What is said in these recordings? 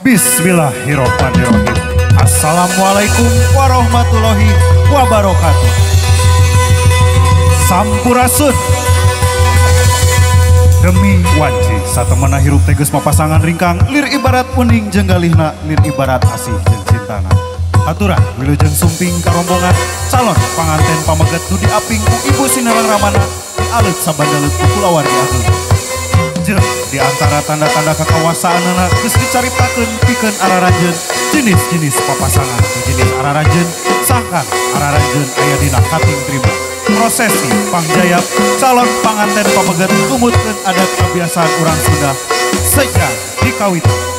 Bismillahirrahmanirrahim. Assalamualaikum warahmatullahi wabarakatuh. Sampurasun. Demi wanci satemena hirup teges mapasangan ringkang lir ibarat uning jeung galihna lir ibarat asih jeung cintana. Aturan wilujeng sumping karombongan calon panganten pameget nu diaping ku Ibu Sinarang Ramana dialeut sabandalut ku kulawargi ageung. Jeung di antara tanda-tanda kekawasaanana geus dicaritakeun pikeun araranjeun jenis-jenis papasangan jenis araranjeun sangkan araranjeun aya dina kating trima. Prosesi pangjayap calon panganten pameget tumutkeun adat kebiasaan urang Sunda sejak dikawitan.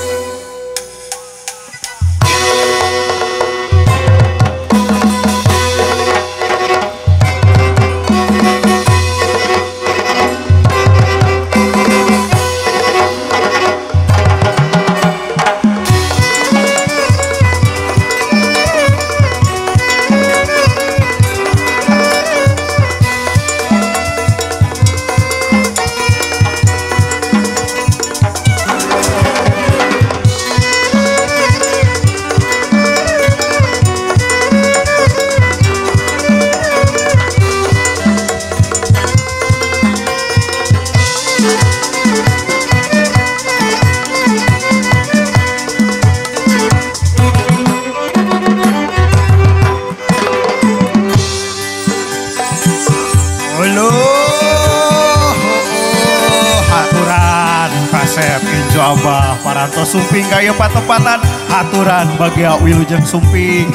Abah parantos sumping kaya patepatan aturan bagia wilujeng sumping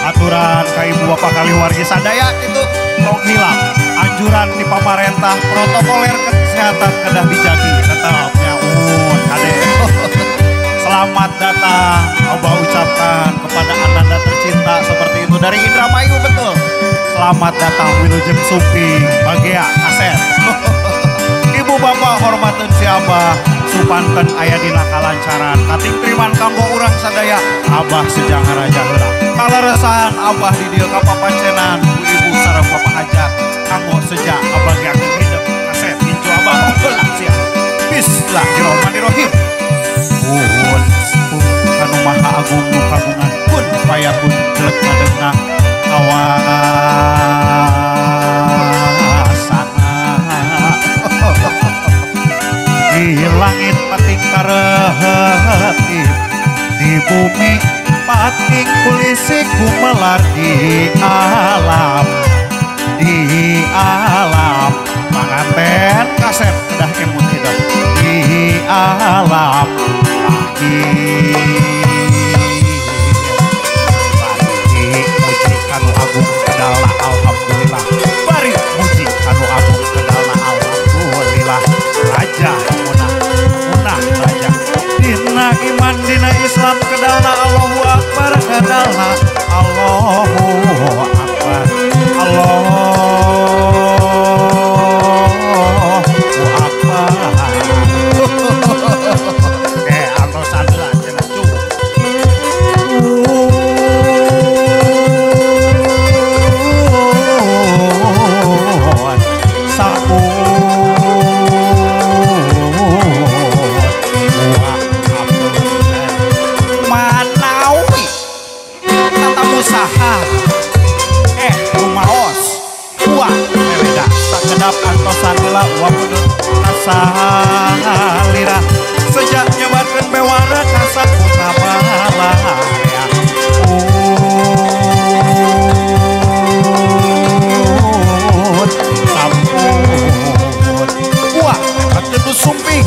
aturan ka ibu bapak kali wargi sadaya gitu tong hilap anjuran di pamarentah protokoler kesehatan kedah dijagi tetap nyaun kade. Selamat datang abah ucapkan kepada ananda tercinta seperti itu dari Indramayu betul. Selamat datang wilujeng sumping bagia kaset. Ibu bapak hormaten si abah supanten aya dina kalancaran kating triman kanggo urang sadaya abah sejang raja heula kaleresan abah di dieu ka papancenan ku ibu sareng bapak hajat kanggo sejak abah geakeun hidup kasep incu abah heula sia. Bismillahirrahmanirrahim. Nuhun kanu maha agung nu kagungan kun payakun jelek madegna awasana. Di langit pating karehetip, di bumi pating kulisik gumelar di alam panganten kasep kedah emut hidup di alam lahir bari muji kanu agung kedalna alhamdulillah bari muji kanu agung kedalna alhamdulillah raja munah raja dina iman dina Islam kedalna Allahu Akbar kedalna Allahu Akbar Allahu Akbar. Antosan heula cenah cu. Manawi tatamu saha rumaos uang meleda sakedap antosan heula wapunut kasalira sejak nyebarkeun bewara ka sakuta balarea. Sampun wah hebat nu sumping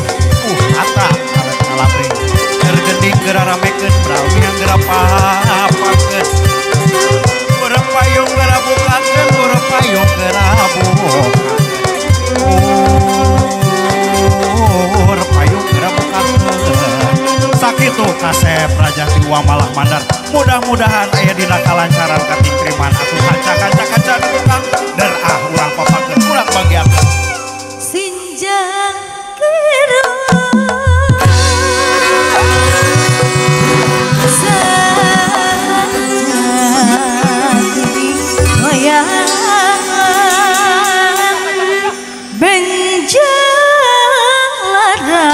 ata kalet ngalabring keur gending geura ramekeun bramiang geura papakeun geura payung geura bukakeun geura payung geura bukakeun payung geura bukakeun. Sakitu kasep raja tiwa malah mandar mudah-mudahan aya dina kalancaran kating triman atuh kaca-kaca kaca tukang der ah urang papakeun urang bagiakeun sinjang kira benjang lara.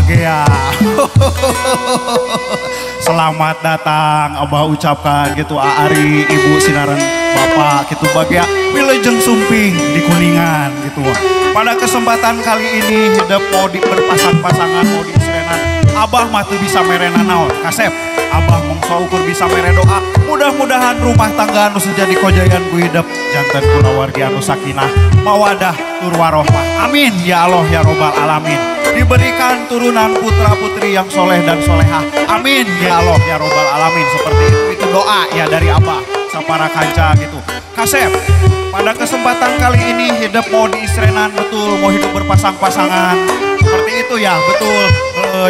Bagea. Selamat datang Abah ucapkan gitu Ari, Ibu sinaran Bapak gitu Bagea wilujeng sumping di Kuningan gitu. Pada kesempatan kali ini hidup mau di berpasang-pasangan mau di isrenan. Abah mah teu bisa merena naon kasep. Abah mongso ukur bisa mere doa. Mudah-mudahan rumah tangga anu sejadi kojayan ku hidup janten kulawargi anu sakinah mawadah tur warohmah. Amin ya Allah ya robbal alamin. Diberikan turunan putra putri yang soleh dan solehah. Amin ya Allah ya robbal alamin. Seperti itu doa ya dari Abah sapara kanca gitu. Kasep, pada kesempatan kali ini hidup mau di isrenan betul, mau hidup berpasang-pasangan. Seperti itu ya, betul.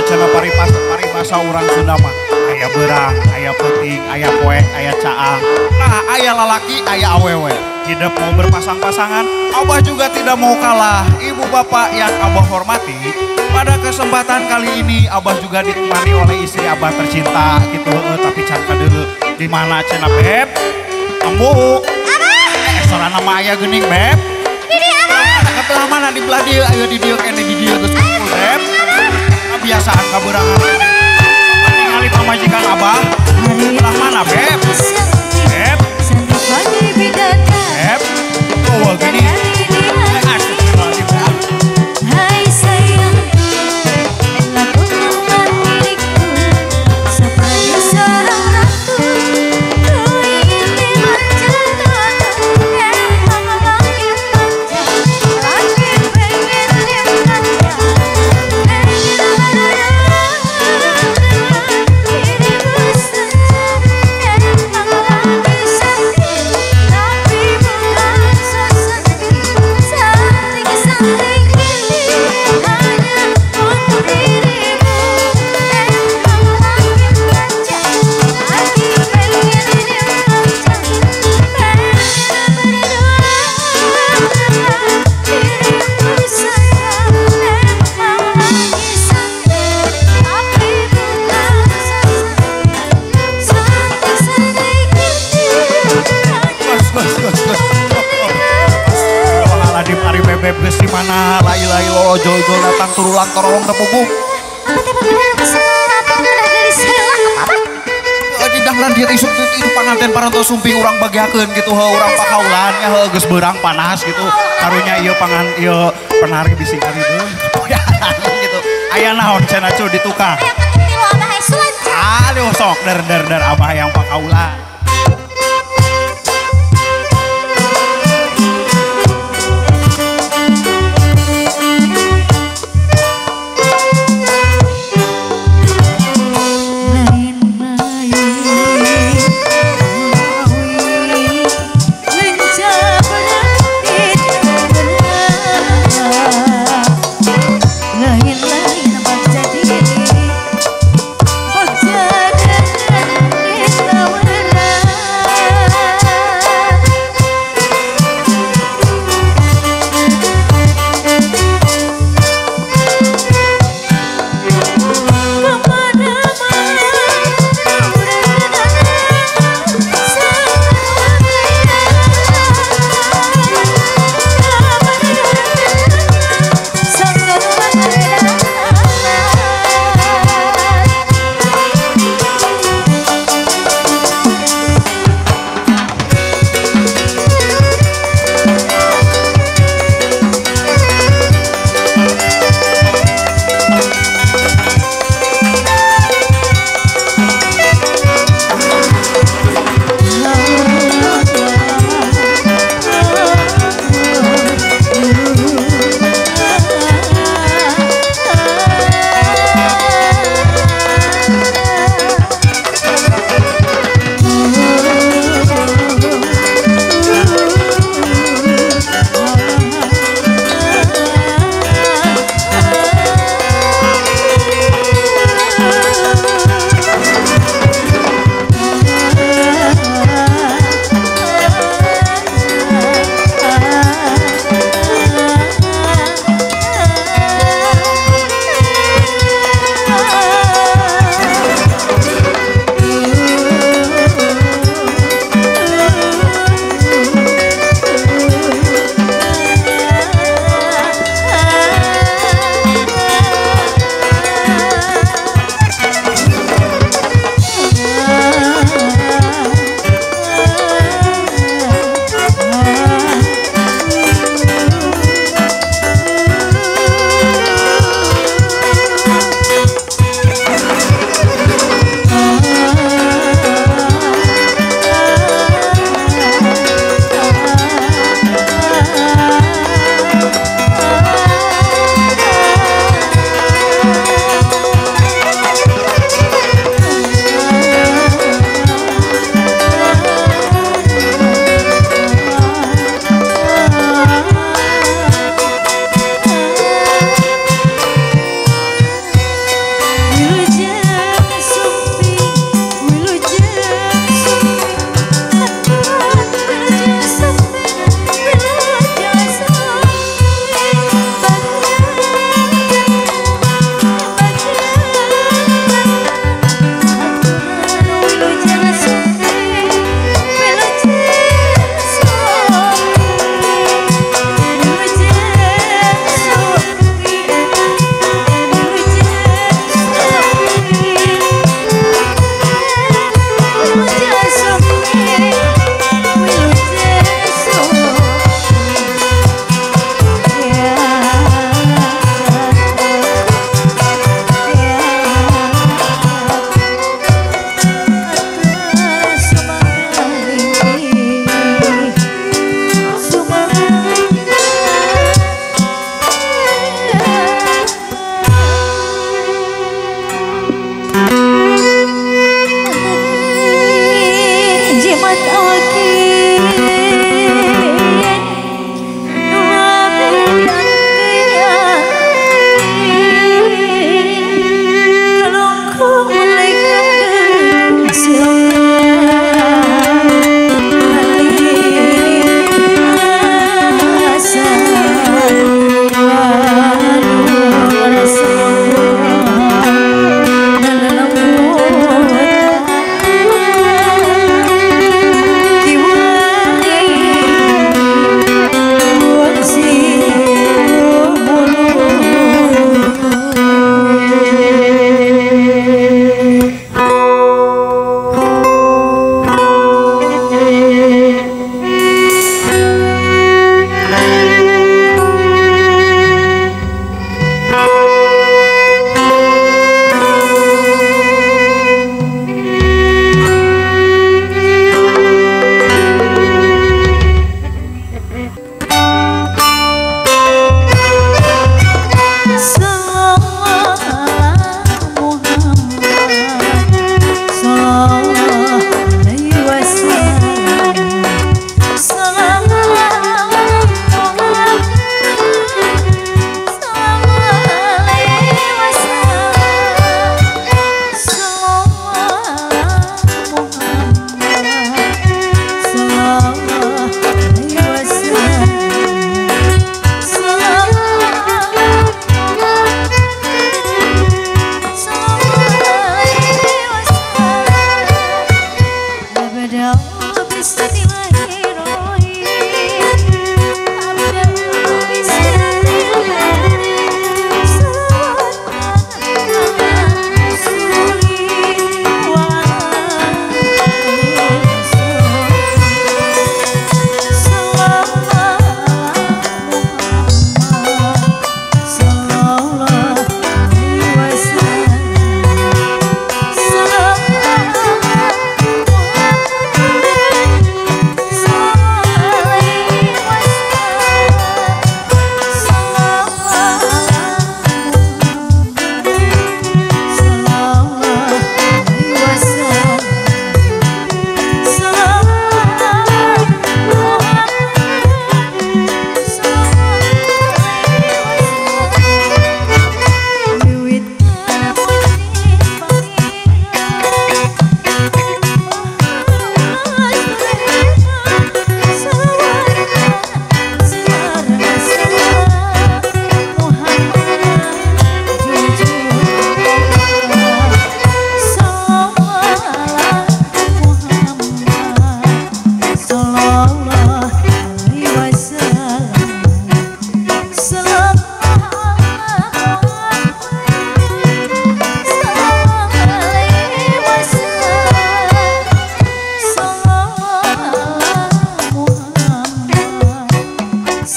Cenah paribasa urang Sunda mah aya beurang, aya peuting, aya poek, aya caang. Nah, aya lalaki, aya awewe. Hidup mau berpasang-pasangan, Abah juga tidak mau kalah. Ibu bapak yang Abah hormati, pada kesempatan kali ini Abah juga ditemani oleh istri Abah tercinta gitu. Tapi can kadeuleu di mana cenah Beb? Ambu. Sorana nama aya geuning Beb. Di dieu Abah. Ka belah mana di belah dieu, ayo di dieu kene di dieu geus kumpul Beb. Kebiasaan kaberangan. Ningali pamajikan Abah. Belah mana Beb? Beb. Beb. Oh gini. Hai sayangku, lakukanlah milikku sebagai seorang ratu. Ku ingin dimanjakan, emang lagi manja, lagi pengen dimanja, pengen berdua dirimu saja. Emang lagi sakit, tapi bukan so sakit, sakit ini hanya untuk dirimu. Emang lagi manja, lagi pengen dimanja, pengen berdua dirimu saja. Emang lagi sakit, tapi bukan so sakit, sakit ini hanya Gus. Astagfirullahaladzim, ari bebeb geus di mana? La ilaha illallah, jol-jol datang turulang torolong tepuguh. Apa teh bagaimana apa dari selak apa? Di danglan dia isuk itu panganten parantos sumping urang bagiakeun gitu heuh urang pakaulan nya heuh geus beurang panas gitu. Karunya ieu pangan ieu penari bisi kali deui. Gitu. Aya naon cenah cu di tukang. Aya ketuk tilu abah aya sulanca. Aduh sok der der der abah yang pakaulan. Lain-lain bagja diri, bagja dengan ditawaran.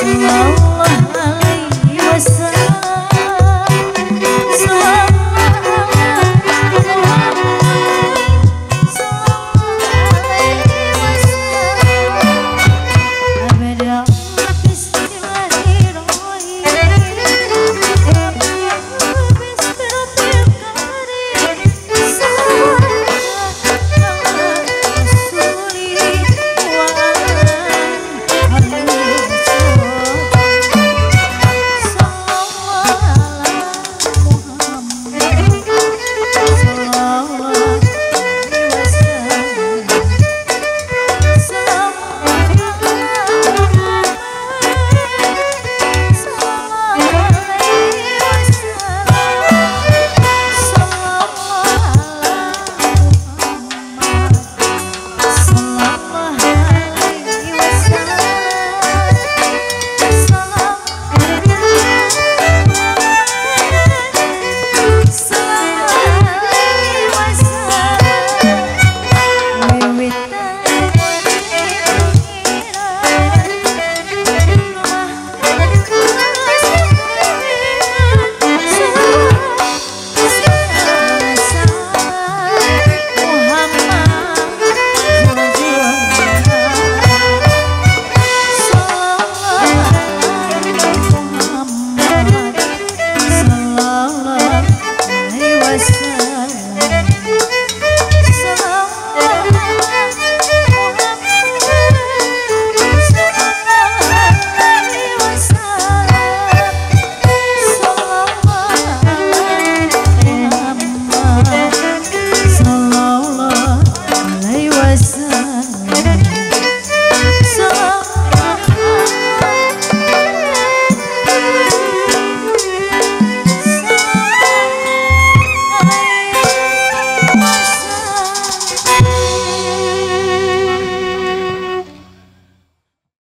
Selalu.